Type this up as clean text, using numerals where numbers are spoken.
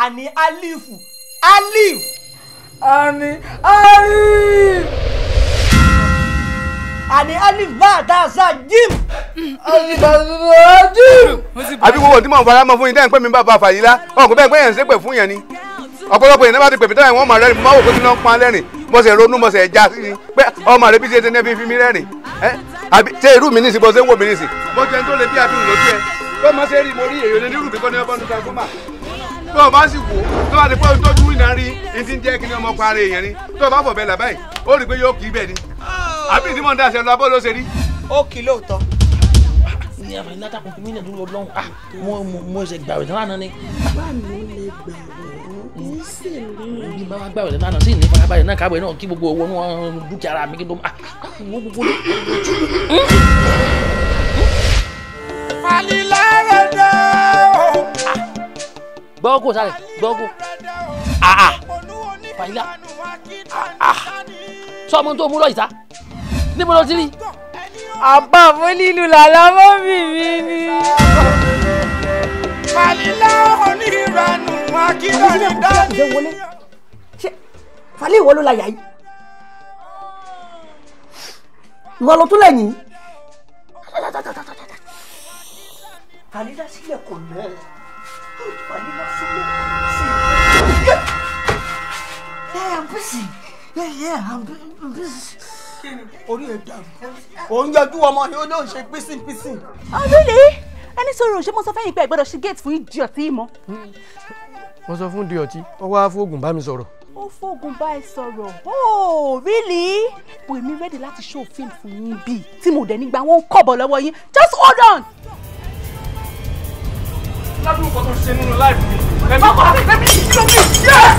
Àní alifu alif. Àní alif. Àní alif bá a sa jim. Alif bá a sa jim. Àbí gbogbo tí mò ń fara mọ́ fún yín dẹ́yìn pé mi bá ba fàyílá ọkùnrin bẹ́ẹ̀ pé yẹn ń ṣépè fún yẹn ni. Ọ̀pọ̀lọpọ̀ yẹn náà bá ti pèmí táwọn wọ́n máa rẹ́rìn máa wò pé kí ló ń pa lẹ́rìn mo sì ronú mo sì já sí i pé ọmọ rẹ bí ṣe ṣe ní fi mí rẹ́rìn. Àbí ṣé irú mi nísìn bó ṣe ń wò mí nísìn. Mo jẹun tó lè bí àfihàn lójú ẹ tó máa ṣe rí mo rí èèyàn onírú mi kọ́ ní ọbọ̀nù transformer. Tó o bá sì wò tó bá ti pọ́ tójú ìná rí ní ti ń jẹ́ kí ni ọmọ pa ara èèyàn ni tó o bá fọ̀ bẹ́ẹ̀ là báyìí ó rí i pé yóò kì í bẹ́ẹ̀ ni. Àbí ìdí mọ̀ ń dáṣẹ lọ abọ́ ló ṣe rí. Ó kì í lóòótọ́. Ní àfààní látàkùn fún mi náà dúró lọ́hùn mo ṣe gbàwẹ̀ tán lánàá ni. Bá mi lè gbàwẹ̀ ní sì ní. Bí bá wá gbàwẹ̀ tán lánàá sí ní farabalẹ̀ náà káwẹ̀ náà kí gbogbo owó náà dúkìá ara mi kí ló wọ́n gbogbo. Falila rẹ̀ dẹ́ o. Gbọ́ kó sáré gbọ́ kó. Falila sọ ọmọ tó mú lọ ìta níbo ló ti rí. Àbá fún lílu làlá mọ́mì mi ni. Falila oníranù akíndọ̀ni dání. Ṣé Falẹ́ ìwọ ló la yà yìí? Ìwọ ló tún lẹ́yìn? Falila sílẹ̀ kò lẹ́. Falila sílẹ̀ sílẹ̀. Yeah, I'm busy. Yeah, I'm busy. Orí ẹ̀ dàrú. Ò ń yọjú ọmọ ni ó lóun ṣe písìpísì. Oh really? Ẹni sọ̀rọ̀ ṣé mo sọ fẹ́yìn pé ẹ gbọ́dọ̀ ṣí gate fún idiot yìí mọ́. Mo sọ fún diọtí, ó wá fóògùn bá mi sọ̀rọ̀. Ó fóògùn bá ẹ sọ̀rọ̀. Oh really? Bò èmi ready láti show film fún yín bíi tí mo dẹ̀ nígbà wọn kọ̀bọ̀ lọ́wọ́ yín. Just hold on. Ládùúgbò kan tó ṣe nínú láìpẹ́ mi. Bàbá mi, bẹ́ẹ̀ mi, kí ló mi? Yes!